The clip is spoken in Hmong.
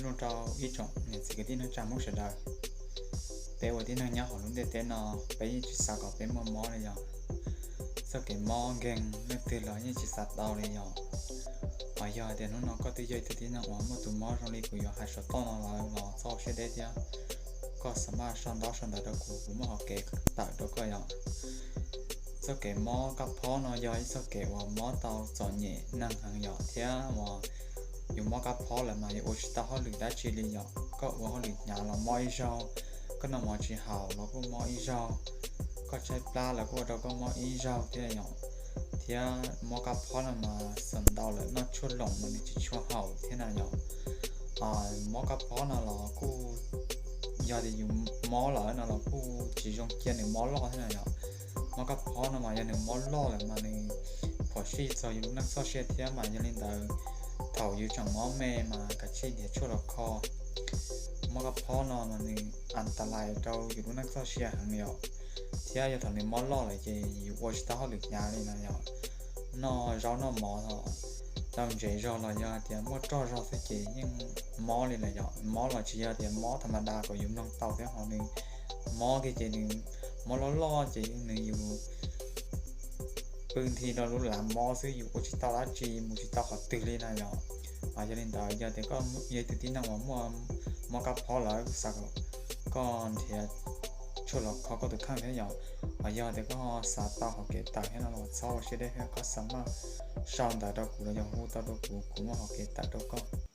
Zoo rau ib tsoom niam txiv kwv tij neej tsa Hmoob sawv daws. Peb ua tib neeg nyob hauv lub ntiaj teb no, peb yeej tsis xav kom peb muaj mob li yom. Txoj kev mob nkeeg leej twg los yeej tsis xav tau li yom. Ho yog tias hnub no koj twb yog ib tug tib neeg uas muaj tus mob zoo li kuv yuav hais saum toj no lawm los txhob ua siab deb thiab. Koj xa maj sau ntaub sau ntawv rau kuv, kuv muaj hom kev tawm rau koj yom. Txoj kev mob kab phob no yog ib txoj kev uas mob tau txom nyem neeg heev yom, thiab uas yus mob kab phob lawm mas yus ua tsis tau hauj lwm dab tsi li yom. Koj ua hauj lwm hnyav los mob ib zaug, koj noj mov tsis haum los kuj mob ib zaug, koj tshaib plab los kuj ua rau koj mob ib zaug thiab yom. Thiab mob kab phob no mas xam ntau lawm noj tshuaj loos mas nws tsis tshua haum thiab na yom. Mob kab phob no los kuj yog tias yus mob lawm no los kuj tsis zoo cia nws mob loj thiab na yom. Mob kab phob no mas yog nws mob loj lawm mas nws phom sij txog yus lub neej txoj sia thiab mas yog li ntawd thaum yus tseem mob me mas kav tsij nrhiav tshuaj los kho. Mob kab phob no mas nws as tas lais rau yus lub neej txoj sia heev yom. Thiab yog thaum nws mob loj lawm ces yus ua tsis tau hauj lwm hnyav li na yom. Noj zaub noj mov tau ntsev zog los yog tias muaj roj zog xwb ces yeej mob li lawm yom. Mob los tsis yog tias mob tham ma da kom yus mloog tau thiab, ho nws mob kiag ces nws mob loj loj ces nws yus pw nthi rau lub lav mob xwb, yus ua tsis tau dab tsi, mus tsis tau qhov twg li na yom. Yog li ntawd yog tias koj yog ib tug tib neeg uas muaj mob kab phob lawm kuj xav kom koj nrhiav tshuaj los kho koj tus kheej thiab yom. Ho yog tias koj xav tau hom kev tawm thiab no los txhob ua siab deb thiab, koj xa maj sau ntawv rau kuv los yog hu tau rau kuv, kuv muaj hom kev tawm rau koj.